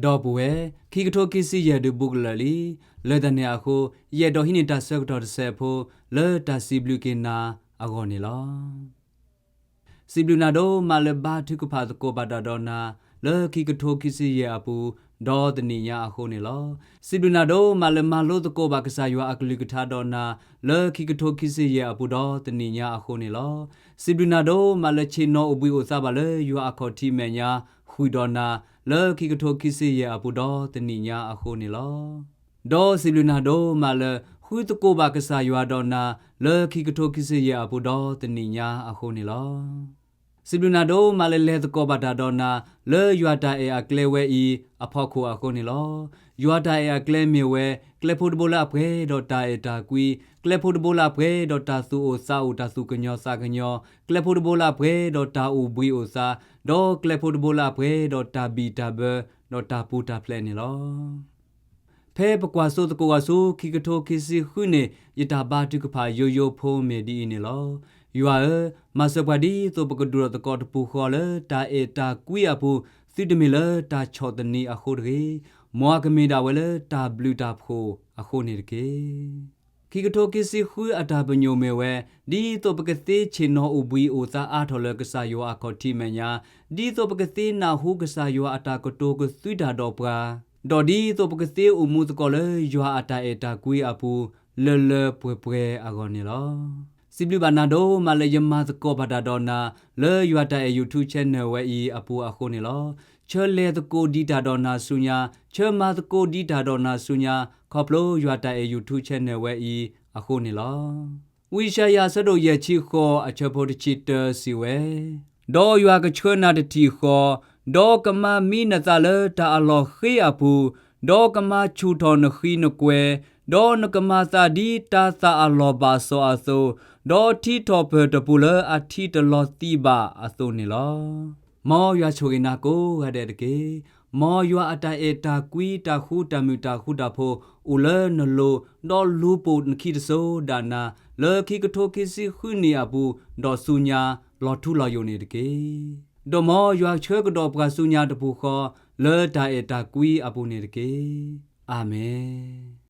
ဒီပုၢ်ဝဲၢ်, ခံကထိခံဆံယဲၢ်ဒုးဘူးကလၢာ်လံ. လၢတၢ်န့ၣ်အဃိ, ယအဲၣ်ဒိးဟံးန့ၢ်တၢ်ဆၢကတီၢ်တစဲးဖိ လၢတၢ်စံးဘျုးက့ၤနၤအဂီၢ်န့ၣ်လီၤ. စံးဘျုးနၤဒိၣ်မးလၢဘါထုကဖၣ်သကိးဘၣ်တၢ်ဒီးနၤ လၢခံကထိခံဆံယဲၢ်အပူၤ ဒီးတနံၣ်ညါအဃိန့ၣ်လီၤ. စံးဘျုးနၤဒိၣ်မးလၢမၤလိသကိးဘၣ်ကစၢ်ယွၤအကလုၢ်ကထါဒီးနၤ လၢခံကထိခံဆံယဲၢ်အပူၤဒီးတနံၣ်ညါအဃိန့ၣ်လီၤ. စံးဘျုးနၤဒိၣ်မးလၢဆ့ၣ်နီၤအိၣ်ဘှံးအိၣ်သါဘၣ်လၢယွၤအခီၣ်ထံးမဲာ်ညါ ဃုာ်ဒီးနၤ လၢခံကထိခံဆံယဲၢ်အပူၤဒီးတနံၣ်ညါအဃိန့ၣ်လီၤ. ဒီးစံးဘျုးနၤဒိၣ်မးလၢ ဃုသကိးဘၣ်ကစၢ်ယွၤဒီးနၤ လၢခံကထိခံဆံယဲၢ်အပူၤဒီးတနံၣ်ညါအဃိန့ၣ်လီၤ. စံးဘျုးနၤဒိၣ်မးလၢလဲၤသကိးဘၣ်တၢ်ဒီးနၤ လၢယွၤတၢ်အဲၣ်အကျဲဝဲအံၤအဖီခိၣ်အဃိန့ၣ်လီၤ. ယွၤတၢ်အဲၣ်အကျဲမ့ၢ်ဝဲ ကျဲဖိတဘိလၢအပှဲၤဒီးတၢ်အဲၣ်တၢ်ကွံ, ကျဲဖိတဘိလၢအပှဲၤဒီးတၢ်သူၣ်အိၣ်သးအိၣ်တၢ်သူၣ်ကညီၤသးကညီၤ, ကျဲဖိတဘိလၢအပှဲၤဒီးတၢ်အိၣ်ဘှံးအိၣ်သါ, ဒီးကျဲဖိတဘိလၢအပှဲၤဒီးတၢ်ဘံၣ်တၢ်ဘၢ ဒီးတၢ်ပူၤတၢ်ဖျဲးန့ၣ်လီၤ. ဖဲပကွၢ်စိသကိးဝဲဆူခံကထိခံဆံဃုန့ၣ် ယတၢ်ဘါထုကဖၣ်ယိယိဖိမ့ၢ်ဒ်အံၤန့ၣ်လီၤ. ယွၤဧၢ, မၤစၢၤပှၤဒ်သိးပကဒိၣ်ထီၣ်သကိးတပူၤဃီလၢတၢ်အဲၣ်တၢ်ကွံအပူၤ သုတမ့ၢ်လၢတၢ်ဆီၣ်သနံးအဃိတဂ့ၤ, မ်အကမ့ၢ်ဒၣ်ဝဲလၢတၢ်ဘျုးတၢ်ဖှိၣ်အဃိန့ၣ်တက့ၢ်. ခံကထိခံဆံဃုအတၢ်ပညိၣ်မ့ၢ်ဝဲ, ဒ်သိးပကသ့ဆ့ၣ်နီၤအိၣ်ဘှံးအိၣ်သါအါထီၣ်လၢကစၢ်ယွၤအခီၣ်ထံးမဲာ်ညါ, ဒ်သိးပကသ့နၢ်ဟူကစၢ်ယွၤအတၢ်ကတိၤကသုတၢ်ဒီးပှၤ, ဒီးဒ်သိးပကသ့အိၣ်မူသကိးလၢယွၤအတၢ်အဲၣ်တၢ်ကွံအပူၤ လၢလၢပှဲၤပှဲၤအဂီၢ်န့ၣ်လီၤ. စံးဘျုးဘၣ်နၤဒိၣ်မးလၢယမၤသကိးဘၣ်တၢ်ဒီးနၤ လၢယွၤတၢ်အဲၣ် YouTube channel ဝဲအံၤအပူၤအဃိန့ၣ်လီၤ. ဆၢလဲၤသကိးဒံးတၢ်ဒီးနၤဆူညါ, ဆၢမၤသကိးဒံးတၢ်ဒီးနၤဆူညါ, ခီဖျိယွၤတၢ်အဲၣ် YouTube channel ဝဲအံၤအဃိန့ၣ်လီၤ. ဝံယၡါယၤအဆၢဒိၣ်ယဲၢ်ဆံဃိးအဆၢဖိတဆံတၢစံးဝဲ, ဒီးယွၤကဆှၢနၤတထံၣ်ဃီ, ဒီးကမၤမံနသးလၢတၢ်အလီၢ်ဃ့အပူၤ, ဒီးကမၤဆူၣ်ထီၣ်နဃံနကွဲၤ, ဒီးနကမၤသးဒ်တၤသၣ်အလီၢ်ဘၣ်စီၣ်အသိး, ဒီးထံထီၣ်ပၢၢ်တပူၤလၢအထံတလီၤသံဘၣ်အသိးန့ၣ်လီၤ. မ်ယွၤဆိၣ်ဂ့ၤနၤကိးဂၤဒဲးတက့ၢ်. မ်ယွၤအတၢ်အဲၣ်တၢ်ကွံတၢ်ဃူတၢ်မုာ်တၢ်ဃူတၢ်ဖိး အိၣ်လၢနလိၤ, ဒီးလူၤပိာ်နခံတစိၤဒၣ်နၤ လၢခံကထိခံဆံဃုနံၣ်အပူၤ ဒီးဆူညါလီၤထူလီၤယိာ်န့ၣ်တက့ၢ်. ဒီးမ်ယွၤဆှၢကဒီးပှၤဆူညါတပူၤဃီ လၢတၢ်အဲၣ်တၢ်ကွံအပူၤန့ၣ်တက့ၢ်. အၤမ့ၣ်.